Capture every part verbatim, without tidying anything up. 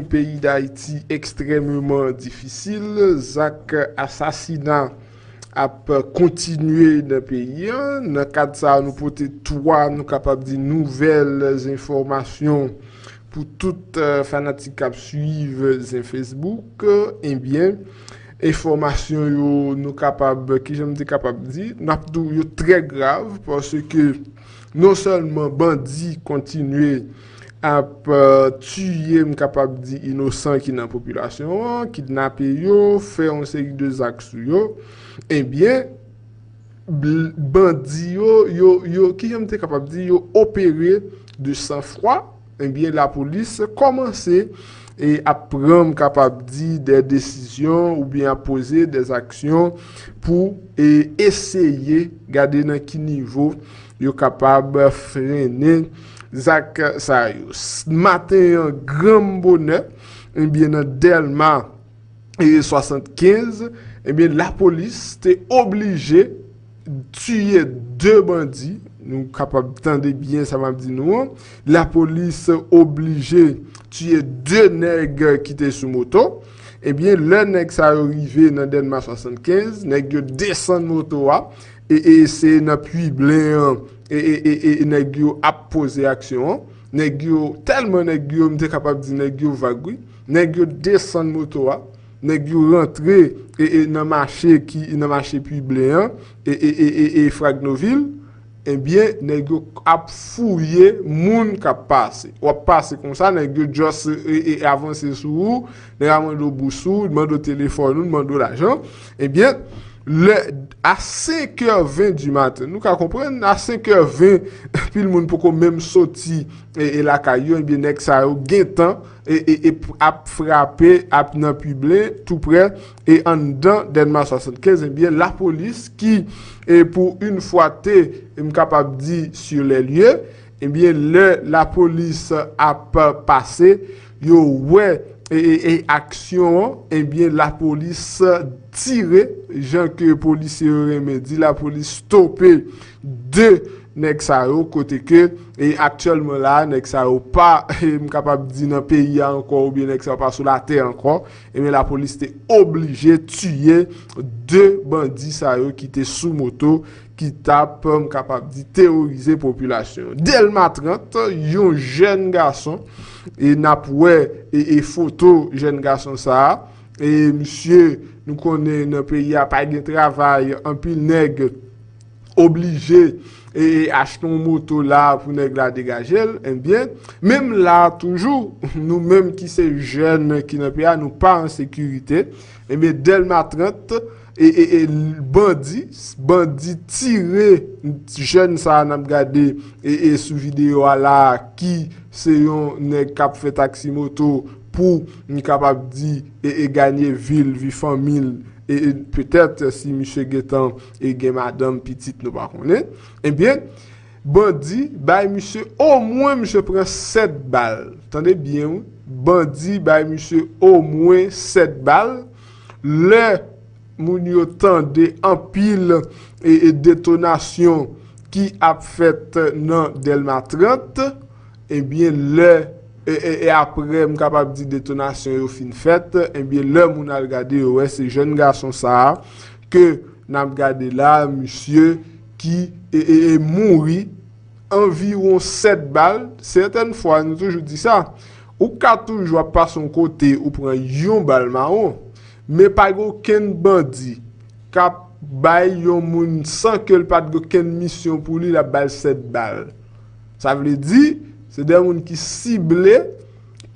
peyi Dayiti ekstrèmeman difisil. Zak asasina ap kontinye nan peyi a. Nan kad sa a, nou pote twa, nou kapab di, nouvèl enfòmasyon pou tout, eh, fanatik k ap swiv Zen Facebook. Ebyen, enfòmasyon yo, nou kapab, kijan m te kapab di, n ap di w yo trè grav, paske non sèlman bandi kontinye ap, eh, tiye, m kapab di, inosan ki nan popilasyon an, kidnape yo, fè yon seri de zak sou yo, ebyen, bl- bandi yo, yo, yo, kijan m te kapab di, yo opere de sanfwa, ebyen, lapolis kòmanse e ap pran, m kapab di, de desizyon oubyen ap poze de aksyon pou e eseye gade nan ki nivo yo kapab frennen zak sa yo. S- Maten an, granm bonè, ebyen, nan Dèlma e swasannkenz, ebyen, lapolis te oblije tiye de bandi. Nou kapab tande byen sa m ap di nou an. Lapolis oblije tiye de nèg ki te sou moto. Ebyen, lè nèg sa yo rive nan Dèlma swasannkenz, nèg yo desann moto a e, e se nan Piblen an e, e, e, e, e nèg yo ap poze aksyon an. Nèg yo, tèlman nèg yo, m te kapab di nèg yo vag, wi. Nèg yo desann moto a, nèg yo rantre e, e nan mache ki, nan mache Piblen an e, e, e, e, e Fragnovil, ebyen, nèg yo ap fouye moun k ap pase. W ap pase konsa, nèg yo just e, e, avanse sou ou, nèg a mande w bous ou, mande w telefòn ou, mande w lajan. Ebyen, lè, a senk è ven di maten, nou ka konprann, a senk è ven, pil moun poko menm soti e, e lakay yo, ebyen, nèg sa yo gentan e, e, e p- ap frape, ap nan Piblen, tou prè, e anndan Dèlma swasannkenz, ebyen, lapolis ki, e pou yon fwa te, m kapab di, sur les lieux, ebyen, lè lapolis ap pase, yo wè e, e, e aksyon an, ebyen, lapolis tire, jan ke polisye yo renmen di, lapolis stope de nèg sa yo, kote ke, e aktyèlman la, nèg sa yo pa, e m kapab di, nan peyi a ankò, oubyen nèg sa yo pa sou latè ankò, ebyen, lapolis te oblije tiye de bandi sa yo ki te sou moto, ki t ap, m kapab di, teworize popilasyon. Dèlma trant, yon jèn gason, e n ap wè e, e foto jèn gason sa a, e misye, nou konnen nan peyi a pa gen travay, anpil nèg oblije e, e achte yon moto la pou nèg la degaje l, ebyen, menm la toujou, nou menm ki se jèn ki nan peyi a, nou pa an sekirite, ebyen, Dèlma trant, e, e, e bandi, bandi tire jèn sa a n ap gade e, e sou videyo a la, ki se yon nèg k ap fè taksi moto pou n kapab di e, e ganye vi l, vi fanmi l, e, e petèt si misye gentan e gen madanm, pitit, nou pa konnen. Ebyen, bandi bay misye, omwen misye pran sèt bal. Tande byen, wi. Bandi bay misye omwen sèt bal. Lè moun yo tande anpil e, e detonasyon ki ap fèt nan Dèlma trant, ebyen, lè, e, e, e apre, m kapab di, detonasyon yo fin fèt, ebyen, lè moun al gade, yo wè se jèn gason sa a ke n ap gade la, misye ki e, e, e mouri anviwon sèt bal. Sètèn fwa, nou toujou di sa, ou ka toujou ap pase yon kote, ou pran yon bal mawon, men pa gen okenn bandi k ap bay yon moun san ke l pa t gen okenn misyon pou li, l ap ba l sèt bal. Sa vle di, se de moun ki sible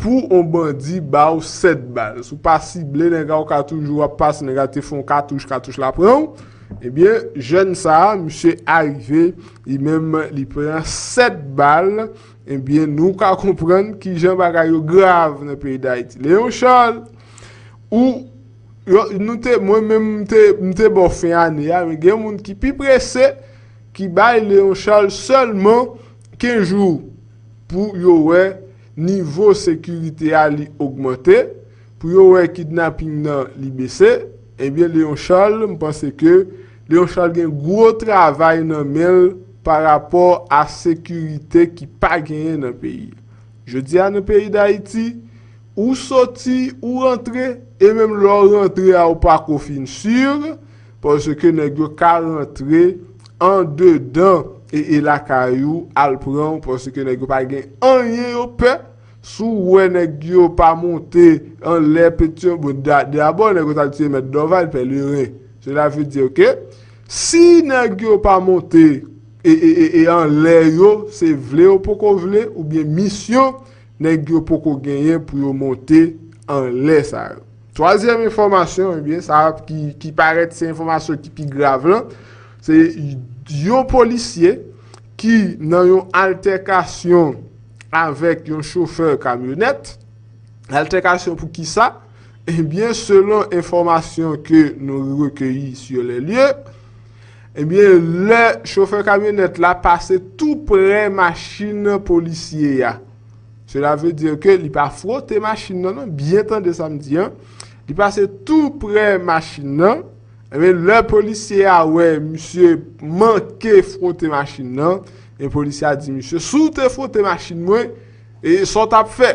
pou yon bandi ba w sèt bal. Si w pa sible, nèg la, ou ka toujou ap pase, nèg la te fè yon katouch, katouch la pran w. Ebyen, jèn sa a, misye arive, li menm, li pran sèt bal. Ebyen, nou ka konprann kijan bagay yo grav nan peyi Dayiti. Léon Charles, ou, yo, nou te, mwen menm, m te, m te ba w fen ane a, men gen moun ki pi prese, ki bay Léon Charles sèlman kenz jou pou yo wè nivo sekirite a li ogmante, pou yo wè kidnaping nan li bese. Ebyen, Léon Charles, m panse ke Léon Charles gen gwo travay nan men l pa rapò a sekirite ki pa genyen nan peyi. Jodi a, nan peyi Dayiti, Ou soti, ou rantre, e menm lè w rantre a, ou pako fin si, paske nèg yo ka rantre andedan e, e lakay ou al pran w, paske nèg yo pa gen anyen yo pè. Si w wè nèg yo pa monte anlè Petyonvil, bon, da- dabò nèg yo t al tiye mèt Dòval, Pèleren. Cela veut dire que si nèg yo pa monte e, e, e, e anlè yo, se vle yo poko vle, oubyen misyon nèg yo poko genyen pou yo monte anlè sa yo. Twazyèm enfòmasyon, ebyen, sa ki, ki parèt se enfòmasyon ki pi grav lan, se yon polisye ki nan yon altèkasyon avèk yon chofè kamyonèt. Altèkasyon pou ki sa? Ebyen, selon enfòmasyon ke nou rekeyi sur les lieux, ebyen, lè chofè kamyonèt la pase tou prè machin polisye a, cela veut dire que li pa fwote machin nan, non, byen tande sa m di an. Li pase tou prè machin nan. Ebyen, lè polisye a wè misye manke fwote machin nan, e polisye a di misye, "Si w te fwote machin mwen, e sa w t ap fè?"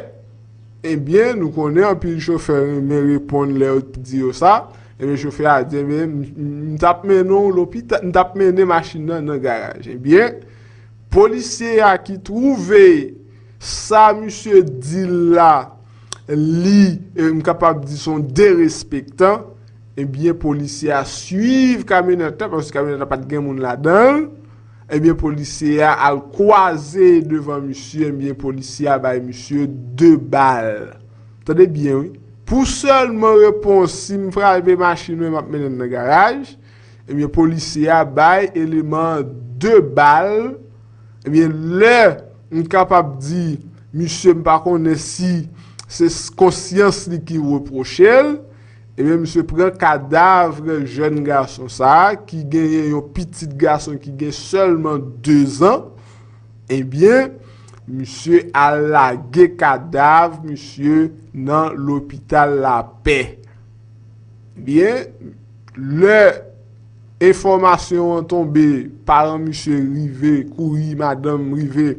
Ebyen, nou konnen anpil chofè renmen reponn lè yo di yo sa. Ebyen, chofè a di, "Ebyen, m, m, m t ap mennen w lopita-, m t ap mennen machin nan nan garaj." Ebyen, polisye a ki twouve sa misye di l la, li, e, m kapab di se yon derespektan, ebyen, polisye a swiv kamyonèt la, paske kamyonèt la pa t gen moun ladan l. Ebyen, polisye a al kwaze devan misye, ebyen, polisye a bay misye de bal. Tande byen, wi. Pou sèlman repons, "Si m frape machin mwen, m ap mennen l nan garaj," ebyen, polisye a bay eleman an de bal. Ebyen, lè m kapab di, misye, m pa konnen si se s- konsyans li ki repwoche l, ebyen, misye pran kadav jèn gason sa a, ki genyen yon pitit gason ki gen sèlman dezan. Ebyen, misye al lage kadav misye nan lopital Lapè. Ebyen, lè enfòmasyon an tonbe, paran misye rive, kouri, madanm rive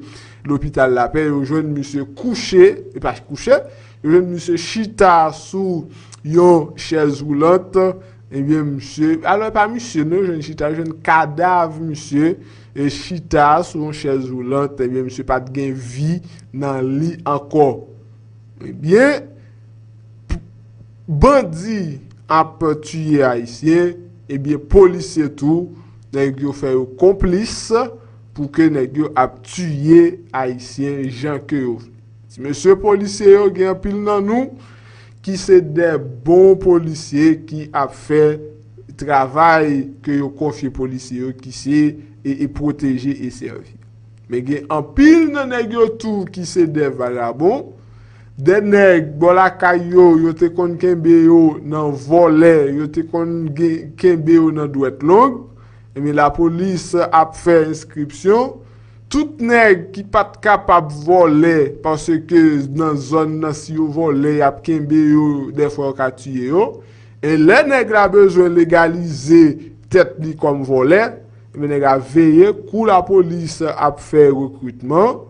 lopital Lapè, yo jwenn misye kouche, e pa kouche, yo jwenn misye chita sou yon chèz woulant. Ebyen, misye, alò, e pa misye, non, yo jwenn chita, yo jwenn kadav misye, e chita sou yon chèz woulant. Ebyen, misye pa t gen vi nan li ankò. Ebyen, p- bandi ap tiye Ayisyen, ebyen, polisye tou, nèg yo fè yo konplis pou ke nèg yo ap tiye Ayisyen jan ke yo vle. Ti mesye polisye yo, gen anpil nan nou ki se de bon polisye ki ap fè travay ke yo konfye polisye yo, ki se e, e pwoteje e sèvi. Men gen anpil nan nèg yo tou ki se de vagabon, de nèg bò lakay yo, yo te konn kenbe yo nan vòlè, yo te konn gen- kenbe yo nan dwèt long. Ebyen, lapolis ap fè enskripsyon. Tout nèg ki pa t kapab vòlè, paske nan zòn nan, si yo vòlè, y ap kenbe yo, dèfwa yo ka tiye yo. E lè nèg la bezwen legalize tèt li kòm vòlè, ebyen, nèg la veye kou lapolis ap fè rekritman.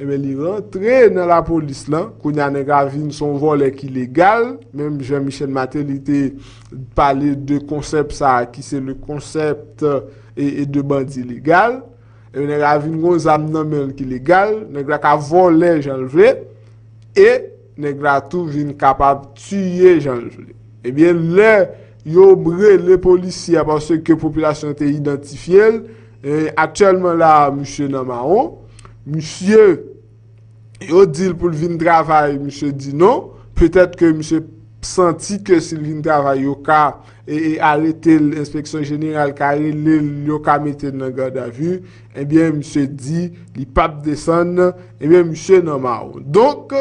Ebyen, li rantre nan lapolis lan. Kounye a, nèg la vin se yon vòlè ki legal. Menm jan Michel Martelly te pale de konsèp sa a, ki se le concept e, e de bandi legal. Ebyen, nèg la vin gon zam nan men l ki legal. Nèg la ka vòlè jan l vle. E nèg la tou vin kapab tiye jan l vle. Ebyen, lè yo rele polisye a paske popilasyon te idantifye l, e aktyèlman la, misye nan mawon. Misye, yo di l pou l vin travay, misye di non. Petèt ke misye santi ke si l vin travay, yo ka e, e arete l, enspeksyon jeneral ka rele l, yo ka mete l nan gadavi, ebyen, misye di li p ap desann, ebyen, misye nan mawon. Donk,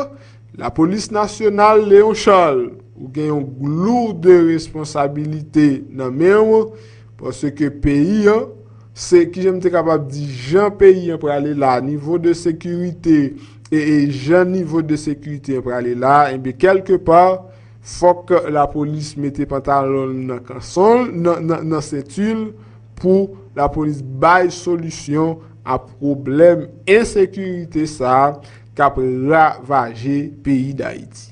lapolis nasyonal, Léon Charles, ou gen yon lourde responsabilite nan men w, paske peyi an, se, kijan m te kapab di, jan peyi an prale la, nivo de sekirite, e, e jan nivo de sekirite an prale la, ebyen, kèlkepa, fòk lapolis mete pantalon l nan kanson l, nan, nan, nan senti l, pou lapolis bay solisyon a pwoblèm ensekirite sa a k ap ravaje peyi Dayiti.